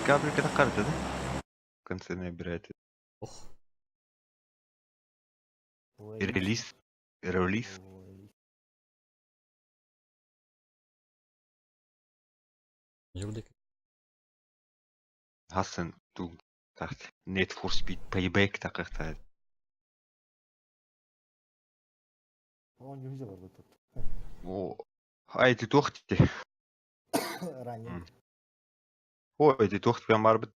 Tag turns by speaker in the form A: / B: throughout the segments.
A: Декабрьга таххарда да? В конце ноября это.
B: Ох.
A: Релиз. Релиз. Хасан тах Need for Speed Payback таххахтаа.
C: Оонньуу барбыт.
A: О, ай ти туох ти.
C: Ранее.
A: Ой, ти туох прям барбыт.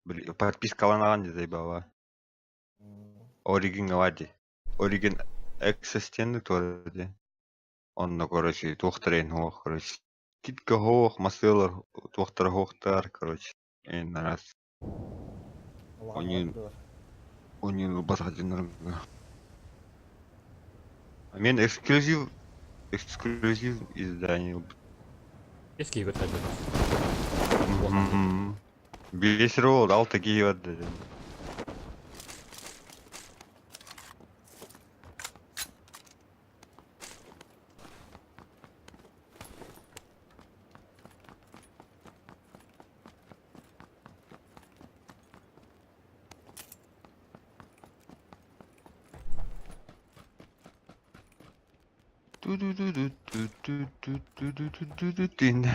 A: Били подпискаланаҕын дии баба. Origin ди. Origin Access диэн туора ди. Онно короче туохтар эн хуох короче. Китка хоох масылар туохтар хоохтар короче. Эн раз. Они Они басхадиннарга. Мен эксклюзив эксклюзив издание.
B: Эски көртәді.
A: Бес рол, алты киеват дедим. Ту-ду-ду-ду-ду-ду-ду-ду-ду-ду-дин.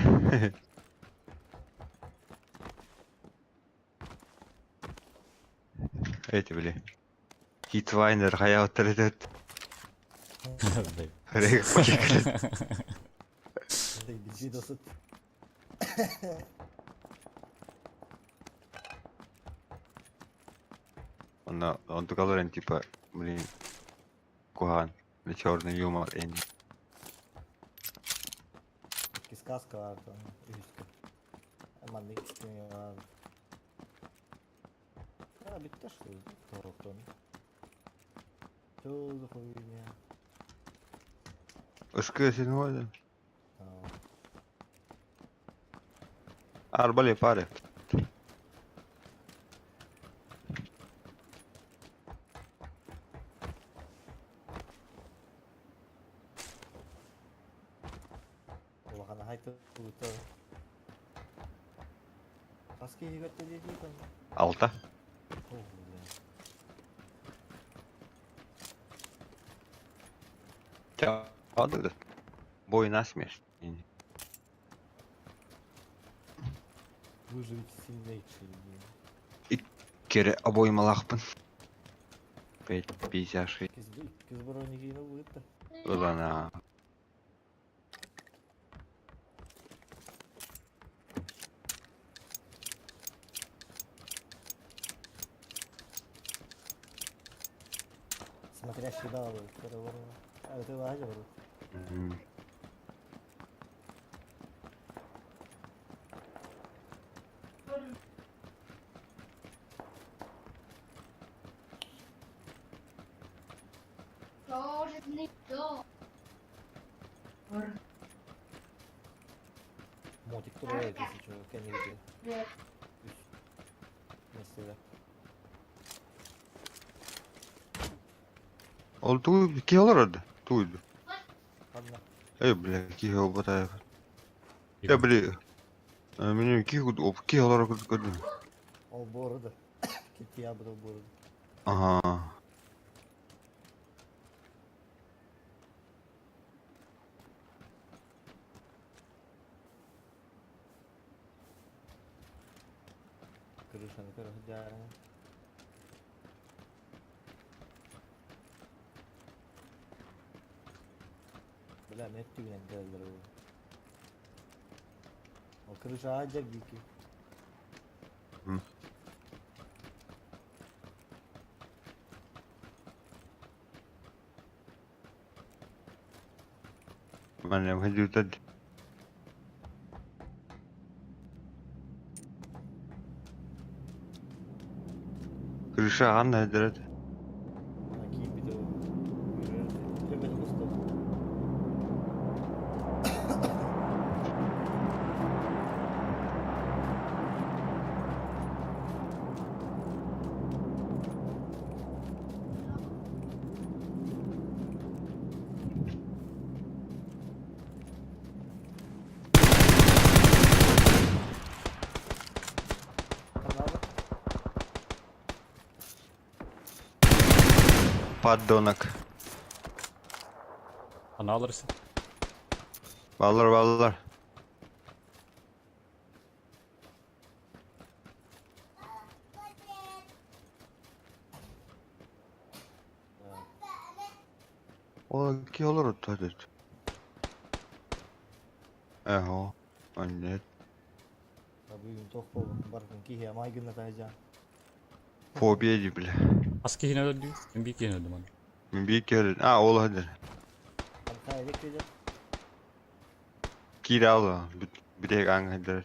A: Эти били. Хитвайнер хаyaаттар этет.
C: Видосыт.
A: Онно онтукаларын типа, блин, куһаҕан, черный юмор эн.
C: Сказка бар там үһүскэ. Маннык бар. А, бүттэ что торуктан. Что за хуйня?
A: Ыскы син хуайда. Арбале паре.
C: Улахан хайты тута. Хаски игерте дии там.
A: Алта.
C: О, бля.
A: Чаады. Бой насмерть.
C: Выжить сильнейший.
A: Кере обоймалахпын. 5,56.
C: Киз бронигина будет-то.
A: Ылана.
C: Смотрящий дал, который А это ладер.
D: Черный дом.
C: Мотик турбо тысячу, кэнники. Месте
A: Ол туу киһи олорор Тууйду.
C: Ладно.
A: Эй, бля, киһи обатаев. Я, бля, мен киһи оп киһи олорор көрдүм.
C: Ол бороду. Кити буду бороду.
A: Ага.
C: Крышаны көрө Бля, мен түгүнэн кэлэллэр ол. Ол крыша ажак дики.
A: Мен хадютад. Крыша анна дерет.
C: Кииппит ол. Төбөтө кусту.
A: Подонок.
B: Аналарысы.
A: Баллар баллар. Ол ки олорор төрүт. Эһо. Аннет.
C: Бүгүн туох буолбут барытын киһи майгынна таһыдьаан.
A: Фобия дии бля.
B: Хас киһини өлөрдүү? Мин биир киһини өлдүм аны.
A: Мин биир киһи А, ол хадыр.
C: Ханта элек дедим.
A: Киирэ алла. Бүтэһик ааҥ хадыр.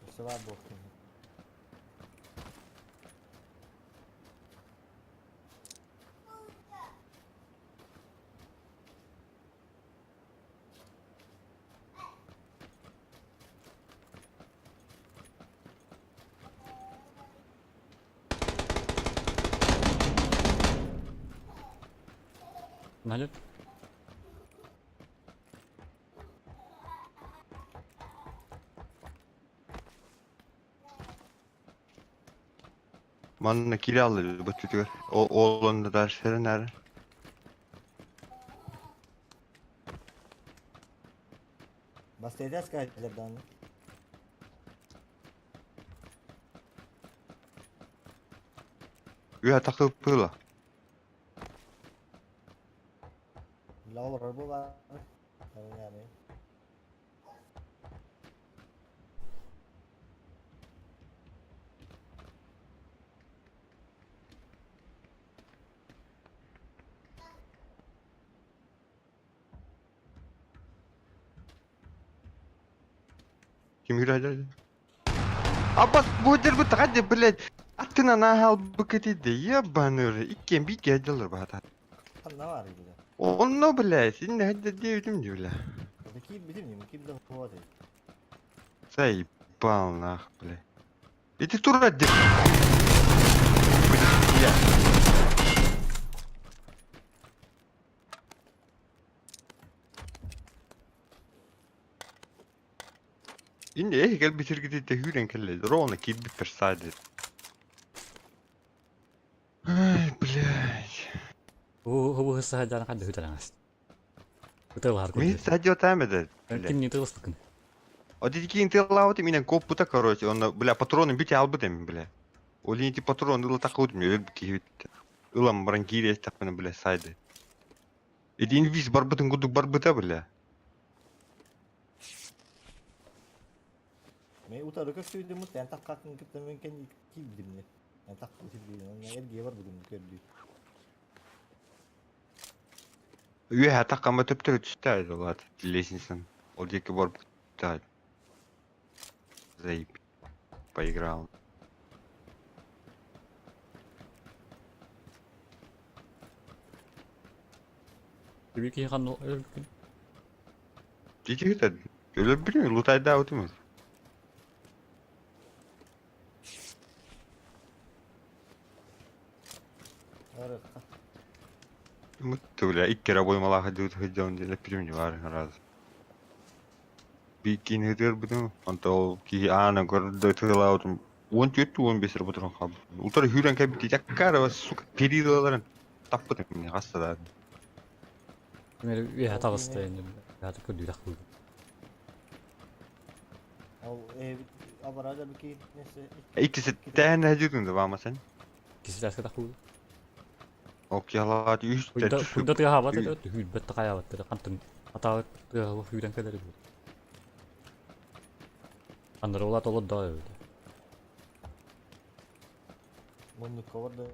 C: Өссө баар буолтун.
B: Налет.
A: Манна киирэ алла бөттүтүгэр. Ол ол онно дальше наар.
C: Бастайда скайдер дааны.
A: Үһэ тахсыппыла.
C: Бля олорор буолар. Ями.
A: Ким киирэ Абас бу бу тагады, блядь. Аттына нахал букетиде, ебаный, иккен бик ядылыр бата.
C: Ханна бар бile.
A: Онно, блядь, инне хадда диэбитим дии, бля.
C: Это ким билим ним, ким да хуа дей.
A: Заебал нах, блядь. Иди тура, деп. Я. Инне эһи кэлбитиргитите хүүрэн кэллэ, ровно киирбиппэр саады. Ай, блядь.
B: Хубу саһаджан хадда хүталаңас. Ытылар
A: Мин садио тамеде.
B: Ким не тылыстыкын?
A: Одикин тыллаабыт минен коппута, короче, онно, бля, патроны бите албыт эми, бля. Ол ити патрон ыла такыбыт мен өлбүт киһибит. Ылан баран киире таппына, бля, сайды. Ити инвиз барбытын курдук барбыта, бля.
C: Мен утары көстүйдүм мут, эн таккатын кытта мен кен кийбидим не. Эн такка сирдим, эрге бар будум көрдү.
A: Үөһэ таккама төптөрү түстэ олат лестницан. Ол диэки барбыт. Заеб. Поиграл.
B: Бир киһи ханна өлбүккүн?
A: Дити это өлөр лутайда утумuz.
C: Арыкка.
A: Мутты, бля, икки обоймалаах дыут хыджаун диэн эппитим бар раз. Бикин хытыр бутум, онто ол киһи аана көрдө тылаутум. 14-15 патрон хаб. Утары хүрен кэбити яккара, сука, перилаларын таппытым мне хастада.
B: Мер үөһэ таҕыста энэ. Яаты көрдүү тахпы.
C: Ал э абарада бики несе.
A: Иккиси тээн хажытын да баама сен.
B: Киси таска тахпы.
A: Окялаат үс
B: Хуйда хуйда тыга хабат это хүрбэт такаябат это кантын атаабат тыга хүрэн кэлери бу. Андар ола толот да өйдө.
C: Муннукка бар да.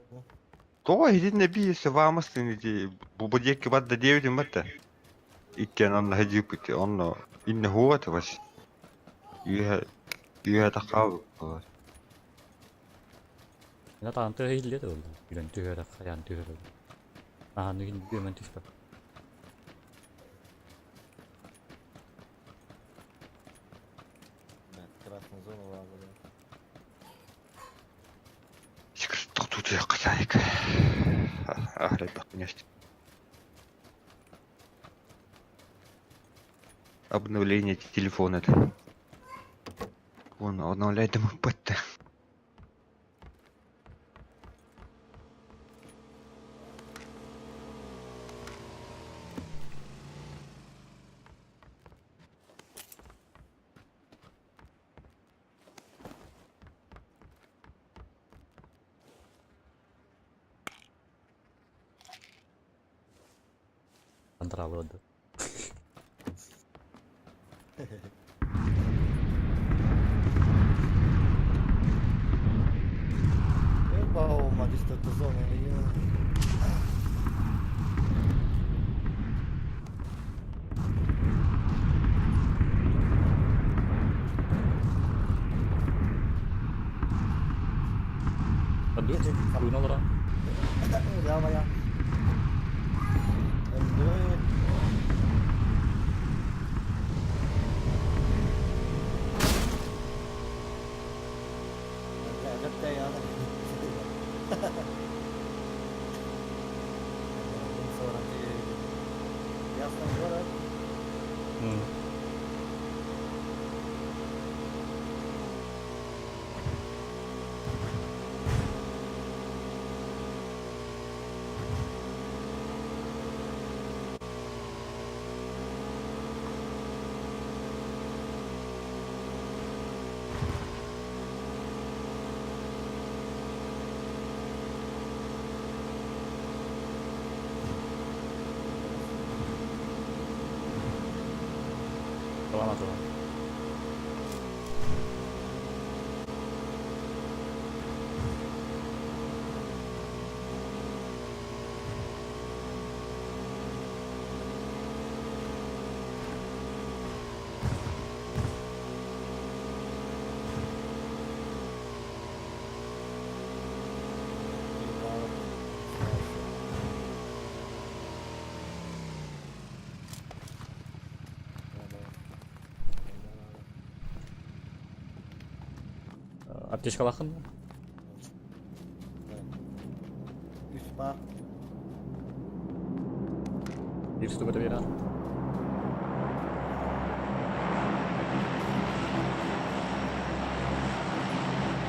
A: Тоҕо иһитиннэ биисе ваамастын ити бу диэки барда диэбитим батта. Иккиэн онно хажыппыт онно инне хуата бас. Үһэ үһэ такаабыт.
B: Мына таан тыга хилле да болду. Хүрэн түһөрө хаян түһөрө. Ахан нүгин бүмөн түспөт.
C: Да, красная зона бар да.
A: Тохтуу касайык. Ахрай бак Обновление телефона. Вон, обновляй там патта.
B: Хантараалыа Дур, тугун олорон? Талаан. Аптечкалааххын дуо?
C: Үс баар.
B: Биир штука биэрэн.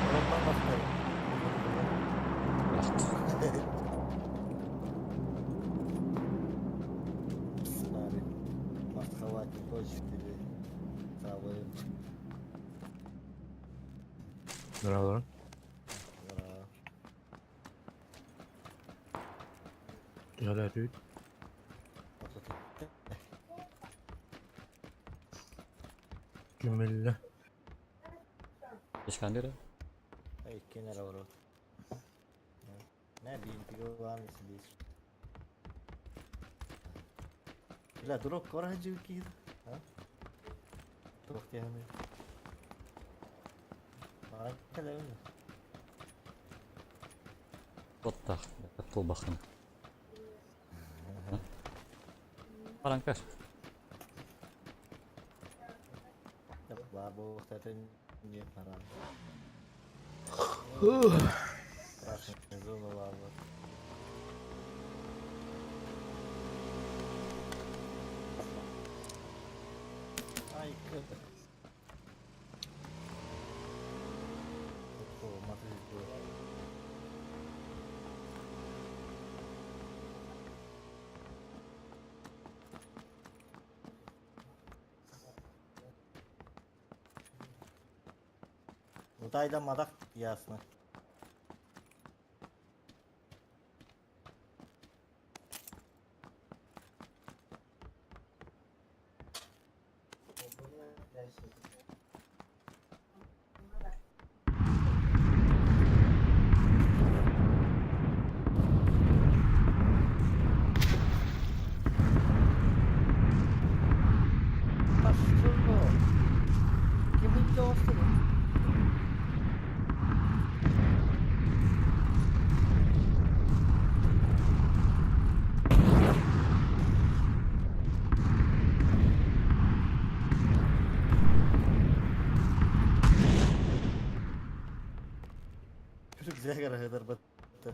C: Оронтон бастайын.
B: Рахт.
C: Маскалати точки Савы.
D: Здорово.
C: Здорово.
D: Здорово. Киммелле.
B: Ешкандere.
C: Иккиэн эрэ олорор. Мэ биинтигэ улаан биир. Бля, дурак, кора киир. А? Туох диэхэ Баран кэлэбин.
B: Оттах. Тулбахын. Баран көр.
C: Бар буолуохтаатын не баран. Красная зона баар. Ай, Утайда мадах ясно. Пошел. Ким идёшь? Рюкзак бытты.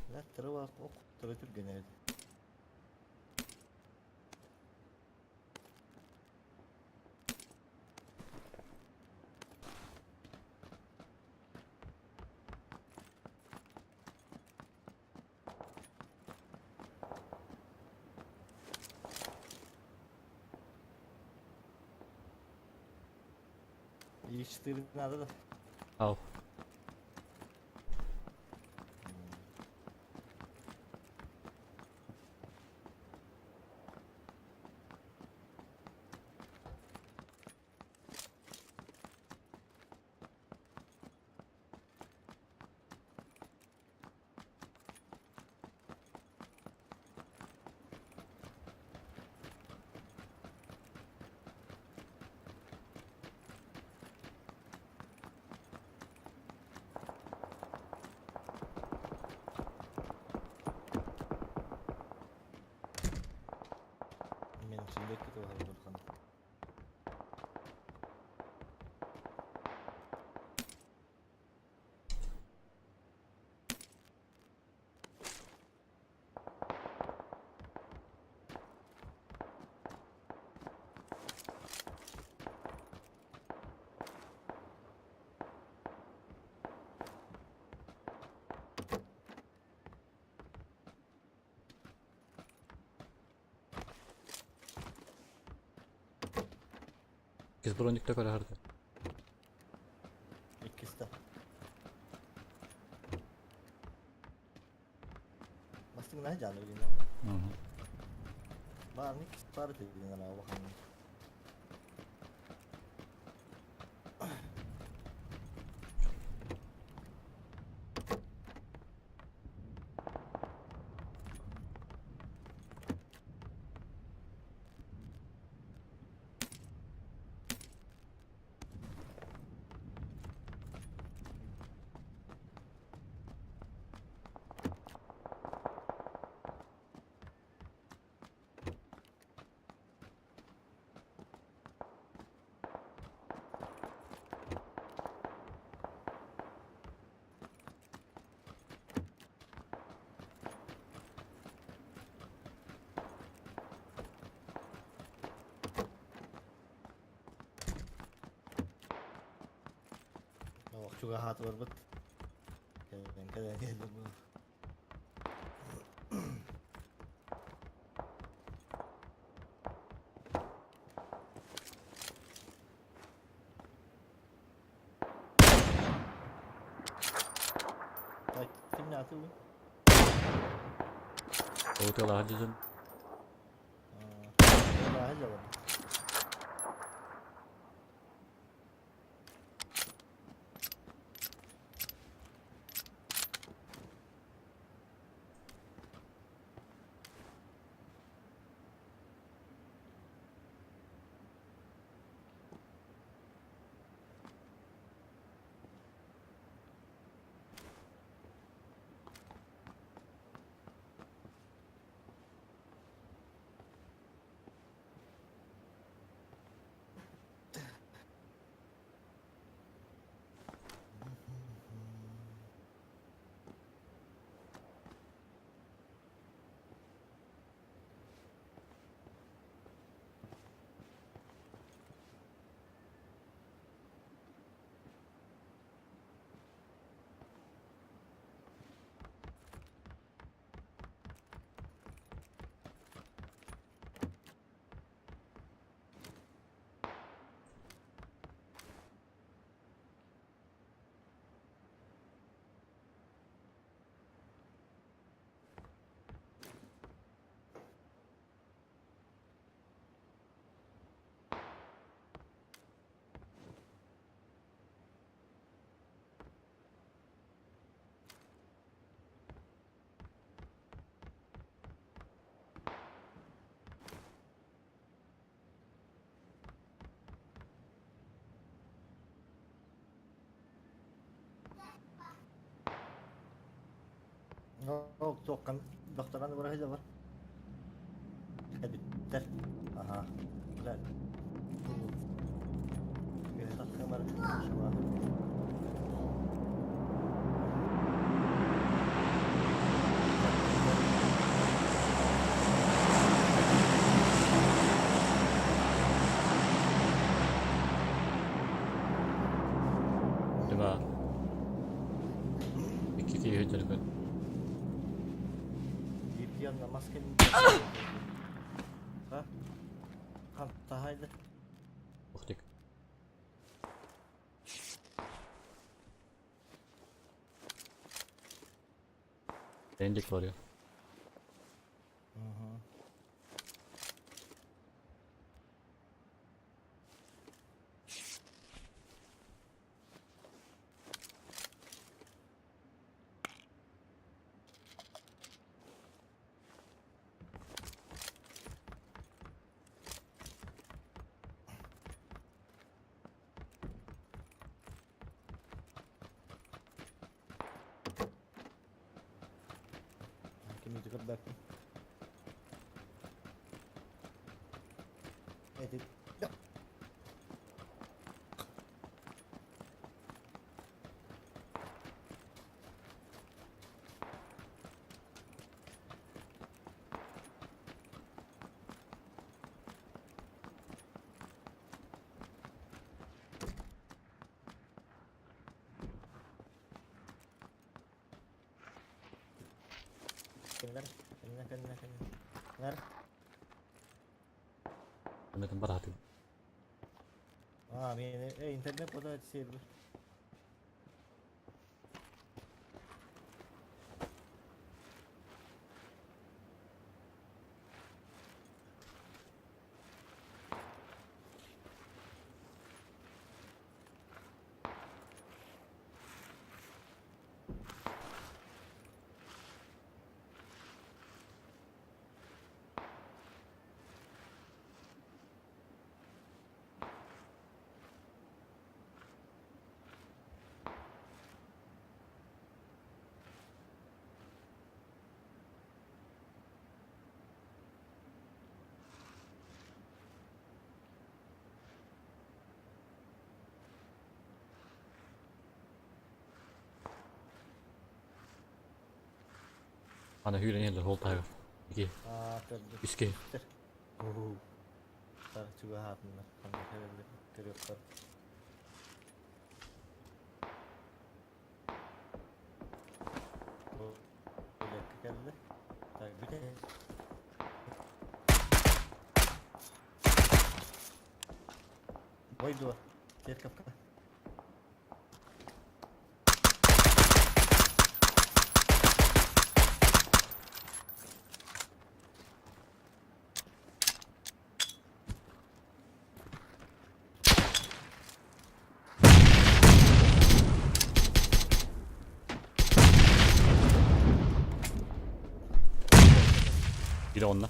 C: Лә тыры ок тыры түрген edi. И4 надо да?
B: Ау.
C: Мен сүндек кетіп алып
B: Кис броникта көрө харды.
C: Иккис да. Бастың наһы жаны билин.
B: Мгм.
C: Баар иккис бар дедин ана улахан. Чуга хат бар бит. Кэлэн кэлэн кэлэн бу. Так, ким не атыы?
B: Отела хадьдьын.
C: Аа, хадьа бар. Тоққан докторан бар хадьа бар. Эбиттер. Аха. Бля. Бар.
B: Дима. Икки киһи хадьдьын.
C: Yanına maskenin Ha? Kan tahaydı.
B: Ухтик. Эндик бар.
C: Угу. Кими көрбөппүн. Эти. Да. Кэллэр. Кэннэ, кэннэ, кэннэ. Нар.
B: Ömer'in бар atıyor.
C: А, мен интернет бода сервер.
B: Ана hüyren yerler hol tayga. 2
C: А, көрдүм.
B: 3 кей.
C: Уу. Тар чугаһаатыннар. Ханна кэлэллэр, көрүөхтэр. Бу үлэккэ кэллэ. Так, бүтэ. Ой, дуо. Церковка.
B: Biri onunla.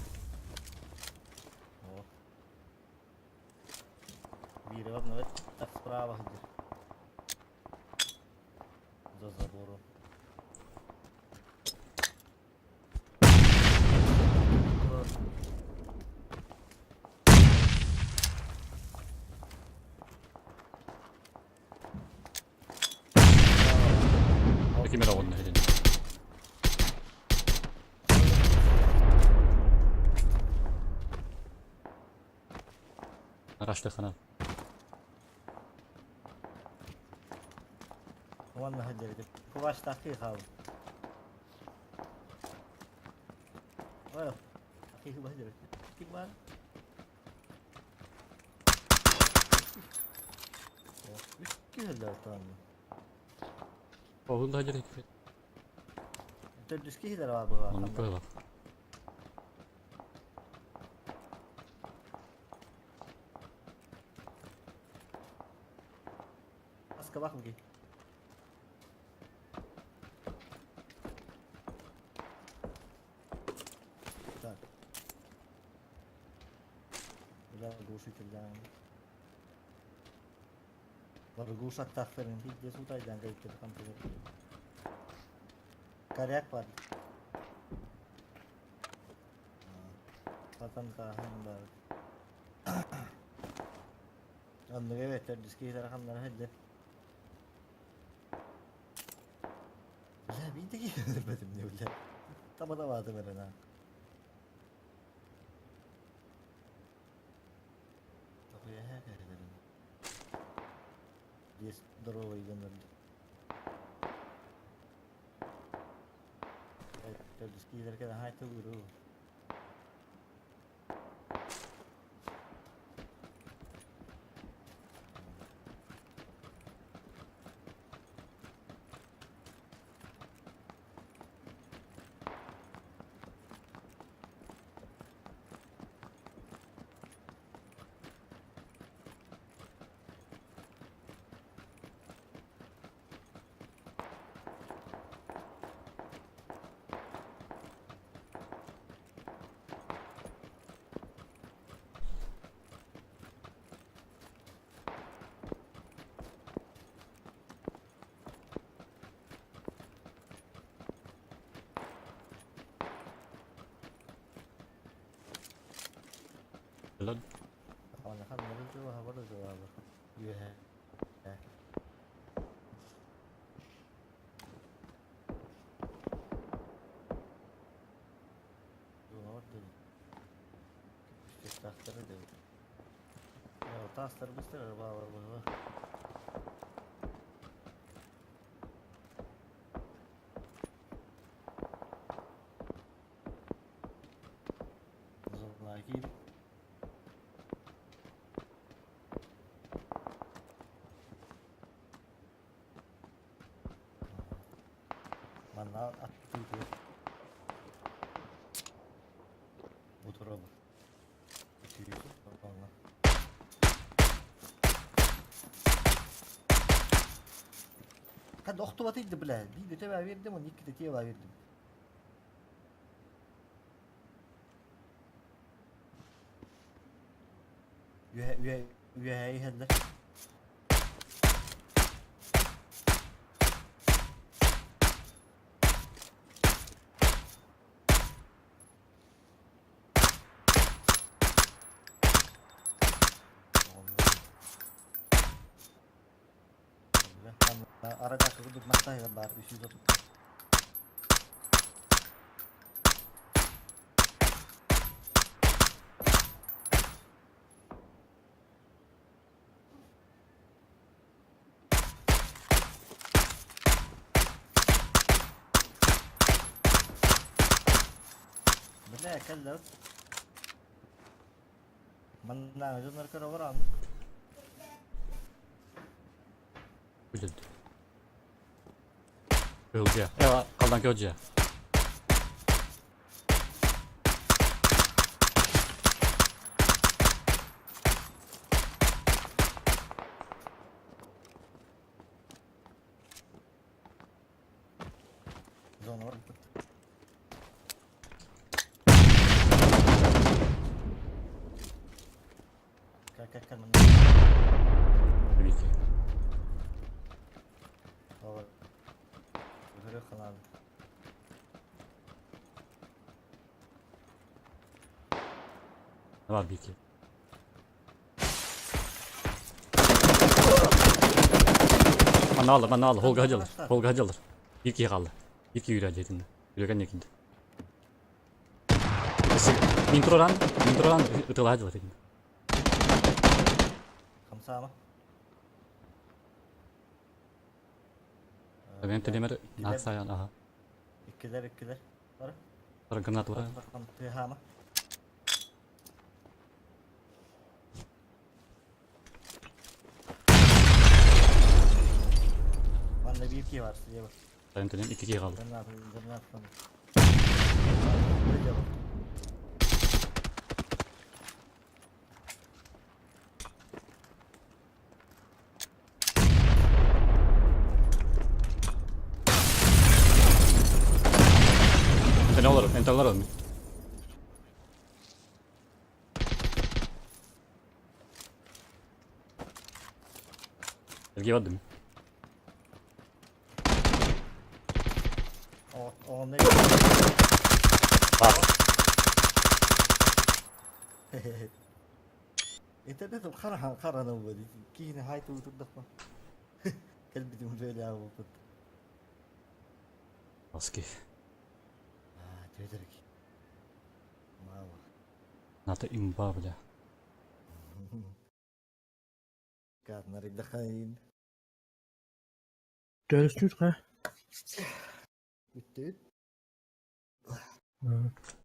C: О. Биир одного так справа где. За забором.
B: Peki mera onunla hedin. Araçta kana.
C: Вон на где Куваш такой хал. Ой, такой бахер. Кимар. Киһилэр там.
B: Oğul da gerek.
C: Төрдүс киһилэр бар була.
B: Onu koyalım.
C: Аска бах буги. Так. Бля, глушитель, да. Бар глушак тахтарын пиздец утайдан кайттыр компьютер. Коряк бар. Ватан кахан бар. Онны evet, төрдүс киһилэр ханнар хәдде. Бля, мин де киһилэр не бля. Таба да бады берен. Такой хәкәләрен. Здесь здоровый гонор. Төрдүс киһилэр кэлэн хайта уру.
B: Бааллар.
C: Манна аттыы Утурабыт. Hadi охтубатыйды бля. Биир өтө бердим, он икки тетиэ бердим. Үө үө үө иһэллэр. Арада курдук мастайга бар 330. Бля, кэллэр. Манна дьоннор көрө баран.
B: Билдим. Кылдьа. Эва, қалдан кылдьа.
C: Зона бар. Как как манна.
B: Вики.
C: Ова. Көрө канал.
B: Давай, Вики. Манна алыр, манна алыр. Холга хадьалар. Холга хадьалар. Вики қалды. Вики үйрәді етінді. Үйрәген екінді. Мин тураран, мин тураран ытыла хадьалар етінді.
C: Хамсама.
B: Мен телемер нақсаян, аха.
C: Иккилер иккилер. Бар.
B: Баран гранат бар.
C: Тыхама. Манна bir ki var size bak.
B: Мен телем икки қалды.
C: Гранат, гранат там.
B: Ente ne olur, ente olur. Эрге бардым.
C: О, о, не.
B: Бар.
C: İnternetim karahan karahan bu. Kihine hayt uydurduk mı? Kelbidim böyle abi bu.
B: Аски.
C: А, тедерки. Мало.
B: Ната имба, бля.
C: Каднар дахайын.
D: Görüşürüz ha.
C: Bitti.
D: Hı.